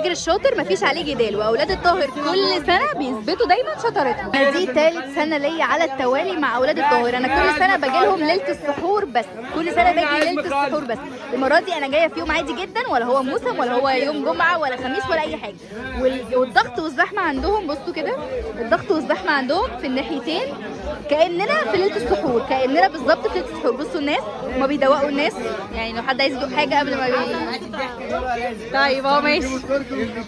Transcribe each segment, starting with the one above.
التاجر الشاطر مفيش عليه جدال، واولاد الطاهر كل سنة بيثبتوا دايما شطارتهم. أنا دي ثالث سنة ليا على التوالي مع اولاد الطاهر. انا كل سنة باجي لهم ليلة السحور بس، كل سنة باجي ليلة السحور بس. المرة دي انا جاية في يوم عادي جدا، ولا هو موسم ولا هو يوم جمعه ولا خميس ولا اي حاجة. والضغط والزحمه عندهم، بصوا كده الضغط والزحمه عندهم في الناحيتين كاننا في ليلة السحور، كاننا بالظبط في ليلة السحور. بصوا الناس هما بيدوقوا الناس، يعني لو حد عايز يدوق حاجة قبل ما طيب اهو ماشي.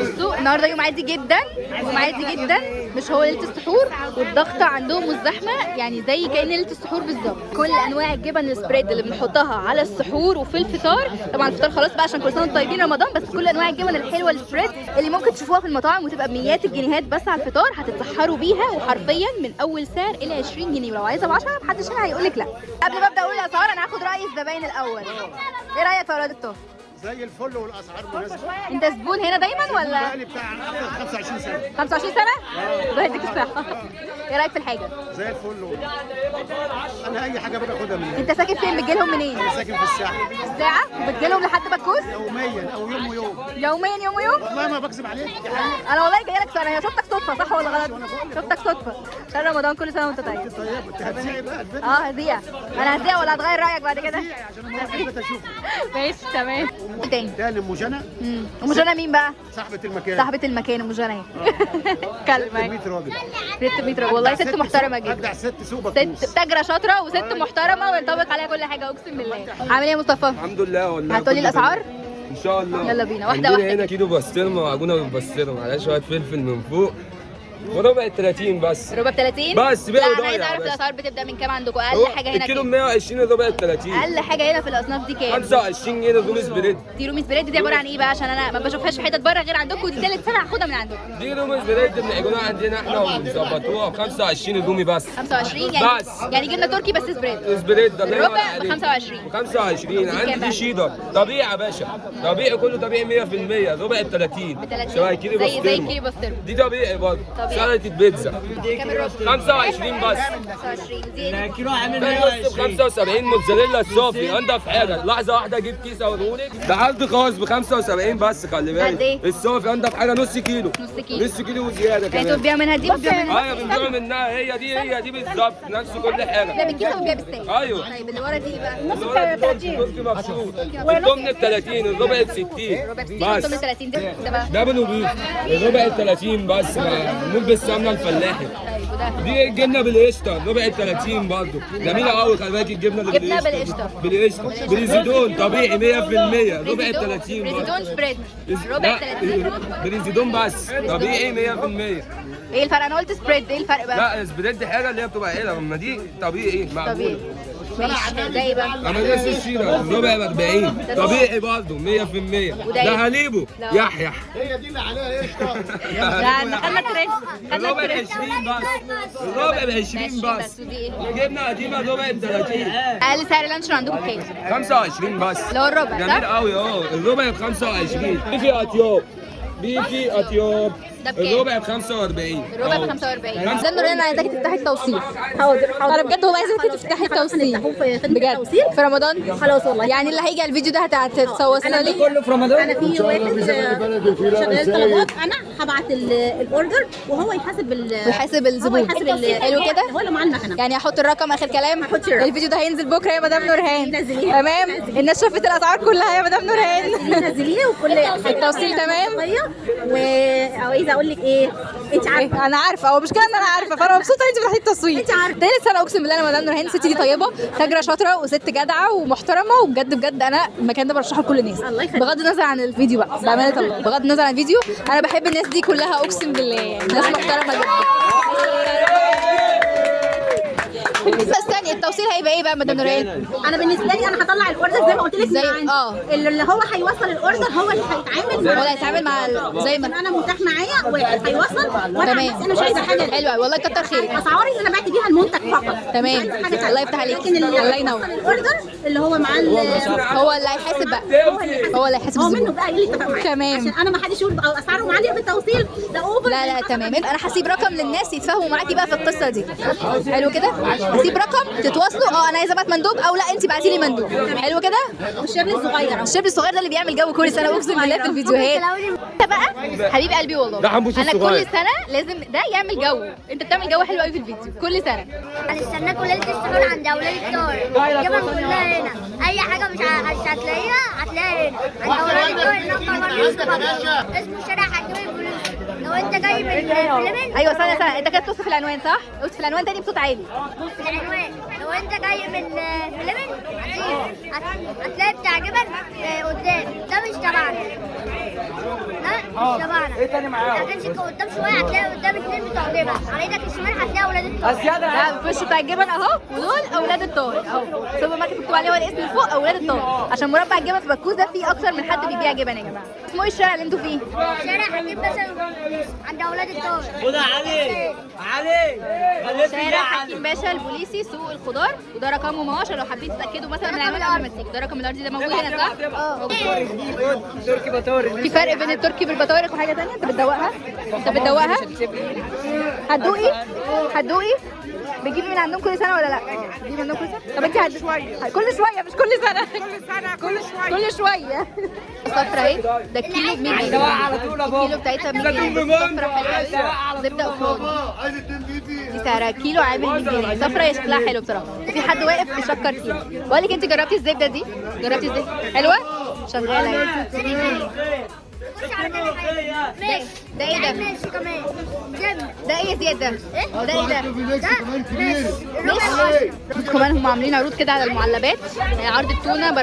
بصوا النهارده يوم عادي جدا، يوم عادي جدا، مش هو ليلة السحور، والضغط عندهم والزحمه يعني زي كأن ليلة السحور بالظبط. كل انواع الجبن ال spread اللي بنحطها على السحور وفي الفطار، طبعا الفطار خلاص بقى عشان كل سنة وانتم طيبين رمضان، بس كل انواع الجبن الحلوة ال spread اللي ممكن تشوفوها في المطاعم وتبقى بمئات الجنيهات بس على الفطار، هتتسحروا بيها، وحرفيا من اول سعر الى 20 جنيه، ولو عايزه ب 10 محدش هنا هيقول لك لا. قبل ما ابدا اقول الاسعار انا هاخد راي الزباين الاول. ايه رايك في اولاد الطاهر؟ زي الفل والاسعار مناسبة. انت زبون هنا دايما ولا؟ بقالي بتاع 25 سنة. 25 سنة؟ الله يديك الصحة. ايه رأيك في الحاجة؟ زي الفل والله. انا اي حاجة باجي اخدها من هنا. انت ساكن فين؟ بتجيلهم منين؟ انا ساكن في الساحل. الساعة؟ بتجيلهم لحد بكوس؟ يوميا او يوم ويوم. يوميا يوم ويوم؟ والله ما بكذب عليك، دي حقيقة. انا والله جاية لك، انا شفتك صدفة صح ولا غلط؟ شفتك صدفة. عشان رمضان كل سنة وانت طيب. طيب انت هتذيعي بقى الفيديو؟ اه هذيع. انا هذيع ولا هتغير رأيك بعد كده؟ هتذيعي عشان انا اروح البيت اشوفه. ماشي تمام. تاني. ده لام جنى. ام جنى مين بقى؟ صاحبة المكان. صاحبة المكان ام جنى اهي. كلمة 100 راجل. ست 100 راجل والله، ست محترمة جدا. اجدع ست سوق بكوس. ست تاجرة شاطرة وست محترمة وينطبق عليها كل حاجة اقسم بالله. عامل ايه يا مصطفى؟ الحمد لله والله. هتقولي الاسعار؟ ان شاء الله. يلا بينا، واحدة عندنا واحدة. هنا كيلو بسطرمه وعجونه بالبسطرمه عليها شوية فلفل من فوق، وربع 30 بس. ربع ب 30 بس بيع لا انا وضايع عايزه اعرف بس. الاسعار بتبدا من كام عندكم؟ اقل حاجة هنا الكيلو كام؟ 120، الربع ب 30. اقل حاجة هنا في الاصناف دي كام؟ 25 جنيه رومي spread. دي رومي spread دي عبارة عن ايه بقى؟ عشان انا ما بشوفهاش في حتت بره غير عندكم، ودي ثالث سنة هاخدها من عندكم. دي رومي spread بنعجنوها عندنا احنا وبنظبطوها ب 25 رومي بس. 25 يعني بس. يعني جبنه تركي بس spread. spread ده الله ينور الربع ب عليك. 25. ب 25. كام عندي بقى؟ دي شيدر طبيعي يا باشا، طبيعي كله طبيعي 100%، ربع ب 30. ب 30. شبه كيلو زي بسطرمه. كيلو بسطرمه. دي طبيعي برضه. طبيعي. سلطة بيتزا كام الربع؟ 25 بس. 25. دي ايه دي؟ كيلو عامل ده نص ب 75 موتزاريلا الصافي، انضف حاجة. لحظة واحدة اجيب كيس اوريهولك. ده عرض خاص ب 75 بس، خلي قد بالك. ايه؟ الصافي انضف حاجة، نص كيلو. نص كيلو. نص كيلو وزيادة يعني انتوا كمان. بتبيعوا منها دي بتبيعوا منها؟ ايوه بنبيعوا منها، هي دي هي دي بالظبط نفس كل حاجة. لا بالكيس وبتبيع بالساق. ايوه. طيب اللي ورا دي ايه بقى؟ النص ب 30. تركي مبشور. التمن ب 30، الربع ب 60. ربع ب 60 والتمن بس. 30. ده ده بقى. ده بنو beef، الربع ب 30 بس، معمول بالسمنه الفلاحي. طيب وده؟ دي جبنه بالقشطه، ربع ب 30 برضه، جميلة قوي. خلي بالك الجبنة اللي جبنة بالقشطه. بالقشطة. بالقشطه. بريزيدون طبيعي 100%، ربع ب 30 برضه. بريزيدون spread ربع لا، 30. بريزيدون بس طبيعي 100%. ايه الفرق؟ انا قلت spread، ايه الفرق بقى؟ لا spread دي حاجة اللي هي بتبقى عيله، اما دي طبيعي طبيعي. معمولة. ماشي ده ايه بقى؟ عملية الشيرة الربع ب 40 طبيعي برضه 100%. وده إيه؟ ده هليبو لا. يحيح. هي دي اللي عليها قشطه. ده خدنا الترند، خدنا الربع ب الترند. 20 بس، الربع ب 20 بس. ودي ايه؟ جبنه قديمة الربع ب 30. اقل سعر لانشون عندكم كام؟ 25 بس. اللي هو الربع جميل صح؟ قوي. الربع ب 25. بيفي اطياب، بيفي اطياب. ده بكام؟ الربع ب 45. الربع ب 45. ده نور انا عايزاكي تفتحي التوصيل. حاضر حاضر. انا بجد والله عايزاكي تفتحي التوصيل بجد في رمضان. خلاص والله. يعني اللي هيجي على الفيديو ده هتوصلي لي. كله في رمضان. انا في واحد شغال طلبات، انا هبعت ال order وهو يحاسب ويحاسب الزبون. هو يحاسب حلو كده؟ هو اللي معاه المكنه. يعني هحط الرقم اخر كلام. هحط الرقم. الفيديو ده هينزل بكره يا مدام نورهان. نزليه. تمام. الناس شافت الاسعار كلها يا مدام نورهان. نزليه وكل التوصيل تمام؟ وعايزه اقول لك ايه، انت عارفه. انا عارفه، هو مشكلة ان انا عارفه، فانا مبسوطة ان انت فتحتي التصوير. انت عارفه. تالت سنة اقسم بالله انا مدام نورهان الست دي طيبة، تاجره شاطرة وست جدعه ومحترمه، وبجد بجد انا المكان ده برشحه لكل الناس. الله يخليك. بغض النظر عن الفيديو بقى، بامانه الله بغض النظر عن الفيديو انا بحب الناس دي كلها اقسم بالله، يعني ناس محترمه جدا. بس استني، التوصيل هيبقى ايه بقى مدام نورهان؟ انا بالنسبة لي انا هطلع ال order زي ما قلت لك زي- من عندي. اللي هو هيوصل ال order هو اللي هيتعامل مع هو اللي هيتعامل مع زي ما عشان انا متاح معايا واحد هيوصل، وانا عن تمام. نفسي انا مش عايزه حاجة. حلوة والله، كتر خيرك. اسعاري اللي انا بعت بيها المنتج فقط. تمام. مش عايزة حاجة تانية. الله يفتح عليك. لكن اللي الله ينور. هيوصل ال order اللي هو معاه هو اللي هيحاسب بقى، هو اللي هيحاسب. هو اللي هيحاسب هو منه الزبون. بقى اللي اتفق معاه. تمام. عشان انا ما حدش يقول بقى اسعارهم عالية في التوصيل ده over. لا لا تمام، انا هسيب رقم للناس يتفاهموا معاكي بقى في القصة دي. حلو كده. هسيب رقم تتواصلوا. انا عايزه ابعت مندوب او لا انت بعتي لي مندوب. حلو كده. والشرب الصغير. الشرب الصغير ده اللي بيعمل جو كل سنة، اقسم بالله في الفيديوهات. انت بقى حبيب قلبي والله، ده حنبوش انا الصغير. كل سنة لازم ده يعمل جو. انت بتعمل جو حلو قوي في الفيديو كل سنة. هنستناكوا ليلة السحور عند اولاد الطاهر. الجبن كلها هنا، اي حاجة مش هتلاقيها هتلاقيها هنا عند اولاد الطاهر. number 1 اسمه شارع حكيم البوليس. لو انت جاي من فليمن. ايوه سنة سنة. انت كده بتوصف العنوان صح؟ اوصف العنوان تاني بصوت عالي. العنوان لو انت جاي من فليمن هتلاقي بتاع جبن قدام. ده مش تبعنا، ده مش تبعنا. ايه تاني معاهم؟ هتمشي قدام شوية هتلاقي قدام اتنين بتوع جبن، على ايدك الشمال هتلاقي اولاد الطاهر. ده في وش بتاع الجبن اهو، ودول اولاد الطاهر اهو. سوبر ماركت مكتوب عليه هو الاسم اللي فوق اولاد الطاهر، عشان مربع الجبن في بكوز ده فيه اكتر من حد بيبيع جبن يا جماعة. اسمه ايه الشارع اللي انتوا فيه؟ شارع حكيم باشا عند اولاد الطاهر. خدها علي علي. شارع حكيم باشا البوليسي، سوق الخضار، وده رقمه ما هو عشان لو حابين تتاكدوا مثلا من العنوان قبل ما تيجوا. ده رقم الارضي ده موجود هنا صح؟ تركي بطارخ. في فرق بين التركي بالبطارخ وحاجه ثانية؟ انت بتدوقها؟ انت بتدوقها؟ هتدوقي؟ هتدوقي؟ بتجيبي من عندهم كل سنة ولا لا؟ بتجيبي من عندهم كل سنة؟ طب انت كل شوية مش كل سنة. كل سنة كل شوية كل شوية. صفرا اهي، ده الكيلو ب 100 جنيه. الكيلو بتاعتها ب 100 جنيه. صفرا حلوة قوي، زبدة وفراولة. دي سعرها كيلو عامل 100 جنيه. صفرا هي شكلها حلو بصراحة، وفي حد واقف بيشكر فيها. بقول لك انت جربتي الزبدة دي؟ جربتي الزبدة؟ حلوة؟ شغالة يعني. ماشي. ده ايه ده؟ ماشي كمان. ده ايه يا زياد ده؟ ده ايه ده؟ ماشي. ماشي. كمان هم عاملين عروض كده على المعلبات، عرض التونه ب 24،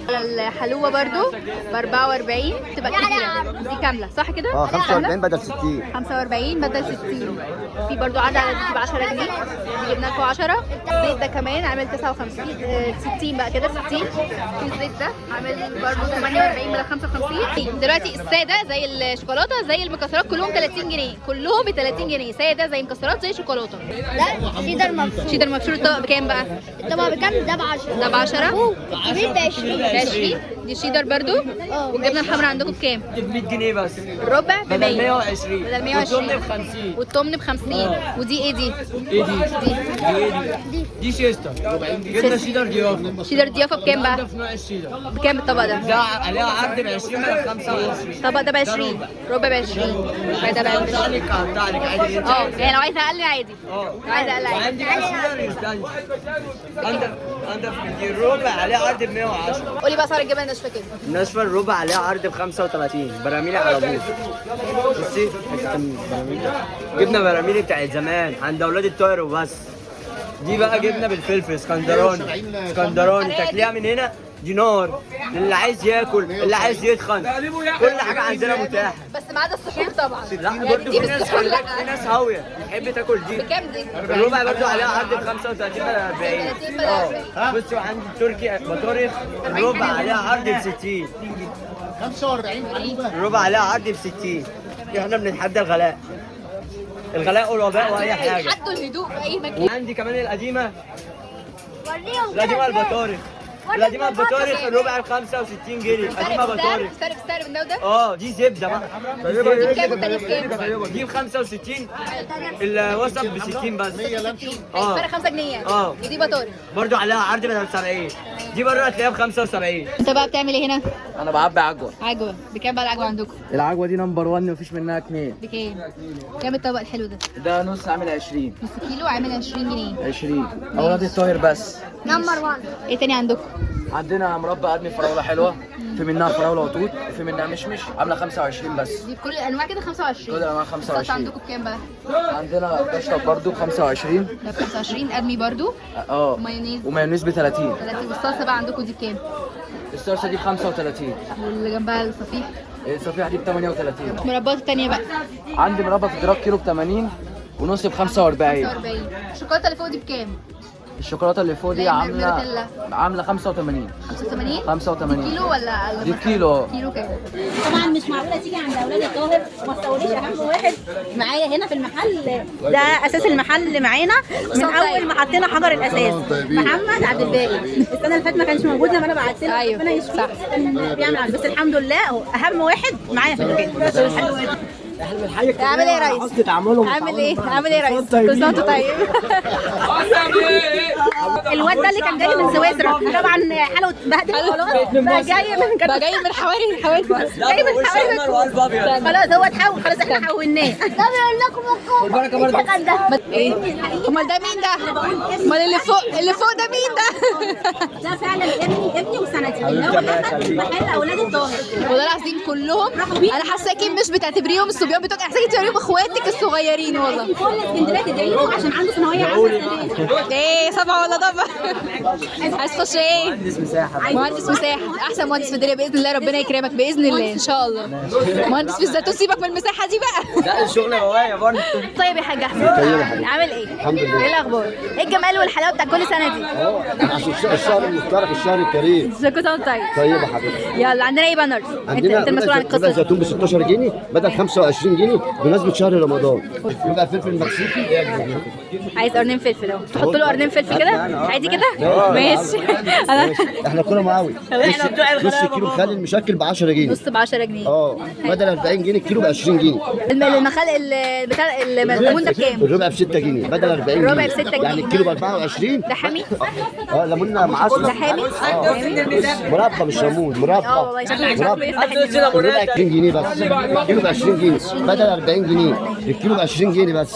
على الحلوة برده ب 44، تبقى كبيرة دي كاملة صح كده؟ 45 بدل 60. 45 بدل 60. في برده عرض على دي ب 10 جنيه، دي جبنا لكم 10. الزيت ده كمان عامل 59 60 بقى كده 60. في الزيت ده عامل برده 48 بدل 55. دلوقتي السادة زي الشوكولاتة زي المكسرات كلهم 30 جنيه، كلهم ب 30 جنيه. ساده زي مكسرات زي شوكولاتة. ده شيدر مبشور. شيدر مبشور الطبق بكام بقى؟ الطبق بكام؟ ده ب 10. ده ب 10. الكبير ب 20. ب 20. دي شيدر برده. والجبنه الحمراء عندكم بكام؟ ب 100 جنيه بس. الربع ب 100. بدل 120. بدل 120. والتمن ب 50. والتمن ب 50. ودي ايه دي؟ ايه دي؟ دي دي شيستر. جبنه شيدر ضيافة. شيدر ضيافة بكام بقى؟ ده في نوع الشيدر. بكام الطبق ده؟ ده عليها عرض ب 20 بدل 25. الطبق ده ب 20، ربع ب 20، ربع ده ب 20. هقطع لك عادي. يعني لو عايزه اقل عادي. لو عايزه اقل عادي. عندي بقى شيدر يستنى. عندك دي الربع عليها عرض ب 110. قولي بقى اسعار الجبن الناشفه كده. الناشفه الربع عليها عرض ب 35، براميل على ابوه. بصي حتة براميل، جبنه براميل بتاعت زمان عند اولاد الطاهر وبس. دي بقى جبنه بالفلفل اسكندراني، اسكندراني تاكليها من هنا دينار. اللي عايز ياكل، اللي عايز يتخن، كل حاجة عندنا متاحة، بس ما عدا السحور طبعا. لا برضه في ناس، في ناس هاوية بتحب تاكل دي. بكام دي؟ الربع برضه عليها عرض ب 35 بدل 40. بصوا عندي التركي بطارخ الربع عليها عرض ب 60. 45. الربع عليها عرض ب 60. احنا بنتحدى الغلاء، الغلاء والوباء واي حاجة. حدوا الهدوء في اي مكان. عندي كمان القديمة، وريهم القديمة البطارخ، القديمة البطارخ الربع ب 65 جنيه. القديمة بطارخ. فرق في السعر بين ده وده؟ دي زبدة بقى. دي بكام والتانية بكام؟ دي ب 65، الوسط ب 60 بس. فرق 5 جنيه يعني. ودي بطارخ برضو عليها عرض بدل 70. دي بره هتلاقيها ب 75. انت بقى بتعمل ايه هنا؟ انا بعبي عجوه. عجوه بكام بقى العجوه عندكم؟ العجوه دي number 1 مفيش منها 2. بكام؟ كام الطبق الحلو ده؟ ده نص عامل 20. نص كيلو عامل 20 جنيه. 20. اولاد الطاهر بس. number 1. ايه تاني عندكم؟ عندنا مربى ادمي فراوله حلوة، في منها فراوله وتوت، وفي منها مشمش، عامله 25 بس. دي بكل الانواع كده 25. كل الانواع 25. الصلصه عندكم بكام بقى؟ عندنا قشطه برده ب 25. ده ب 25. ادمي برده. مايونيز. ومايونيز ب 30. 30. والصلصه بقى عندكم دي بكام؟ الصلصه دي ب 35. واللي جنبها الصفيح؟ الصفيحه دي ب 38. المربات الثانية بقى؟ عندي مربى في دراك كيلو ب 80 ونص ب 45. 45. الشوكولاتة اللي فوق دي بكام؟ الشوكولاتة اللي فوق دي عامله 85. 85؟ 85. دي كيلو ولا دي كيلو؟ كيلو كام؟ طبعا مش معقولة تيجي عند اولاد الطاهر وما تصوريش اهم واحد معايا هنا في المحل ده، اساس المحل معانا من اول ما حطينا حجر الاساس، محمد عبد الباقي. السنة اللي فاتت ما كانش موجود لما انا بعت له، ربنا يشفيه بيعمل، بس الحمد لله هو اهم واحد معايا في المكان. عامل ايه يا ريس؟ عامل ايه؟ عامل ايه يا ريس؟ كل سنة وانت طيب. الواد ده اللي كان جاي من سويسرا طبعا حاله اتبهدل خلاص، بقى جاي من بقى جاي من حواري جاي من حواري، خلاص هو اتحول، خلاص احنا حولناه. ده بيقول لكم الكورة ده. ايه؟ امال ده مين ده؟ امال اللي فوق، اللي فوق ده مين ده؟ ده فعلا ابني وسندي اللي هو دخل محل اولاد الطاهر. والله العظيم كلهم انا حاساكي مش بتعتبريهم الصبيان بتوعك، انا حاساكي بتعتبريهم اخواتك الصغيرين والله. كل اسكندرية تدعي له عشان عنده ثانوية عامة السنة دي. ايه سبعة ولا ضبع؟ عايز تخش ايه؟ مهندس مساحة. مهندس مساحة، احسن مهندس في الدنيا باذن الله، ربنا يكرمك باذن الله ان شاء الله. مهندس في الزيتون، سيبك من المساحة دي بقى. ده الشغل هواية برضه. طيب يا حاج احمد، عامل ايه؟ الحمد لله. ايه الاخبار؟ ايه الجمال والحلاوه بتاع كل سنة دي؟ عشان الشهر المفترق، الشهر الكريم. ازيكم طيب؟ طيب يا حبيبتي. يلا عندنا ايه بقى النهارده؟ انت المسؤول عن القصة. زيتون ب 16 جنيه بدل 25 جنيه بمناسبة شهر رمضان. بيبقى فلفل مكسيكي. عايز قرنين فلفل اهو، تحط له قرنين فلفل كده؟ عادي كده؟ ماشي. احنا كنا معاوي. نص كيلو خل المشكل ب 10 جنيه. نص ب 10 جنيه. بدل 40 جنيه الكيلو ب 20 جنيه. المخل بتاع الليمون ده بكام؟ الربع ب 6 جنيه بدل 40 جنيه. الربع ب 6 جنيه. يعني الكيلو ب 24. ده حامي؟ ليمون معصفر. ده حامي؟ مربى مش ليمون، مربى. والله شكله يفتح النفس. الربع 20 جنيه بس، الكيلو ب 20 جنيه بدل 40 جنيه، الكيلو ب 20 جنيه بس.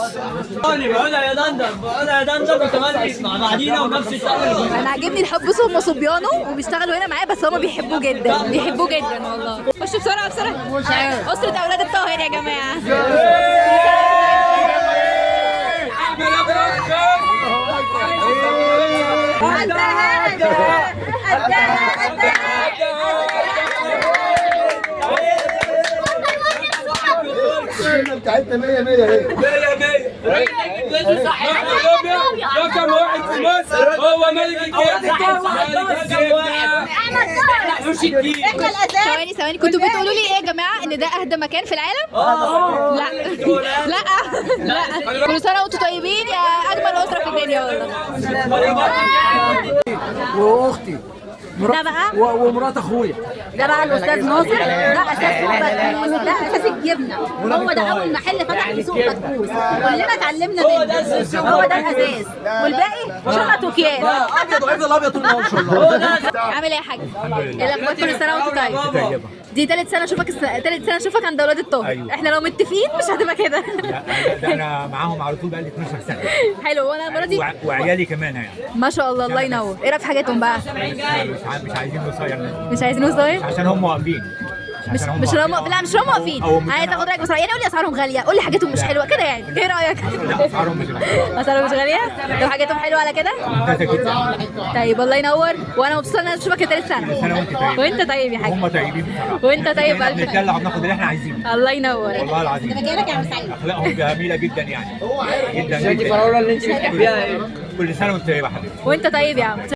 بقولها يا دندن، بقولها يا دندن، وكمان مع بعضينا ونفس الشغل. انا عاجبني الحب. بصوا هم صبيانه وبيشتغلوا هنا معاه، بس هم بيحبوه جدا، بيحبوه جدا والله. خشوا بسرعة بسرعة. اسره اولاد الطاهر يا جماعة. بتاعتنا 100 100 ايه؟ 100 100. رقم واحد في مصر هو ملك الجبنة. ثواني ثواني، كنتوا بتقولوا لي ايه يا جماعة؟ ان ده اهدى مكان في العالم؟ لا لا لا. كل سنة وانتوا طيبين يا اجمل اسره في الدنيا والله. واختي ده بقى ومرات اخويا. ده بقى الاستاذ ناصر، ده اساس سوق بكوس، ده اساس الجبنة، هو ده اول محل فتح في سوق بكوس، كلنا اتعلمنا منه، هو ده الاساس، والباقي شنط وكياس. ابيض وهيفضل ابيض طول النهار ان شاء الله. عامل ايه يا حاج؟ ايه الاخبار؟ كل سنة وانت طيب. دي ثالث سنة اشوفك، ثالث سنة اشوفك عند اولاد الطاهر. أيوة. احنا لو متفقين مش هتبقى كده. ده انا معاهم على طول بقالي 12 سنة. حلو. وانا المرة دي وعيالي كمان يعني. ما شاء الله، الله ينور. ايه رايك في حاجاتهم بقى؟ مش عايزين نصير. مش عايزين نصير؟ عشان هم واقفين. مش هم، لا مش هم واقفين. عايز اخد رايك بصراحة، يعني قول لي اسعارهم غالية، قول لي حاجاتهم مش حلوة كده يعني، ايه رايك؟ لا اسعارهم مش غالية. اسعارهم مش غالية؟ طب حاجاتهم حلوة على كده؟ ممتازة جدا. طيب الله ينور، وانا مبسوطة ان انا اشوفك ثالث سنة. سنة وانت طيب. وانت طيب يا حاج. هم طيبين بصراحة. وانت طيب الف. بنتدلع وبناخد اللي احنا عايزينه. الله ينور. والله العظيم. جاي لك يا عم سعيد. اخلاقهم جميلة جدا يعني. جدا دي جدا. فراوله اللي انت بتحبيها ايه؟ كل سنة وانت طيب يا حبيبي. وانت طيب يا عم.